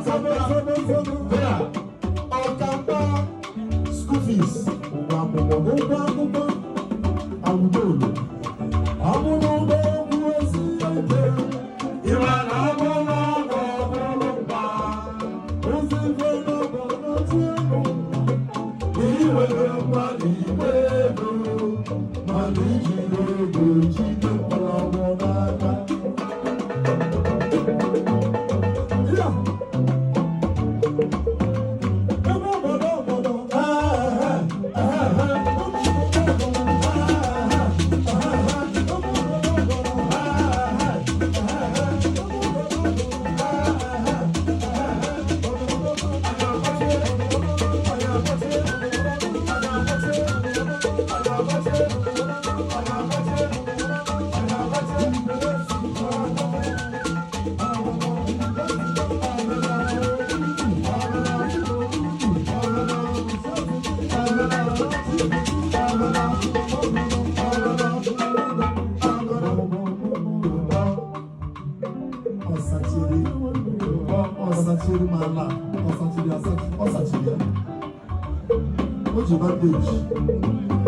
Ya, ọkamgba, school fees, ụgwọ akwụkwọ, ụgwọ akwụkwọ awụdolu. Ọ bụrụ ụgbọ egwu ezi ike, ịma na ọ bụ n'ọgọ bụrụ mba ozi ife n'ọgọ n'otu elu. Ị nwere mmadụ igwe ego, mana ijiri ego jide mkpọrọgwụ n'aka. Ya. Ebe obodo obodo, ee, ee, ee, Ọsachiri, ọsachiri m ala, ọsachiri, asachi, ọsachiri ya. O ji bandage.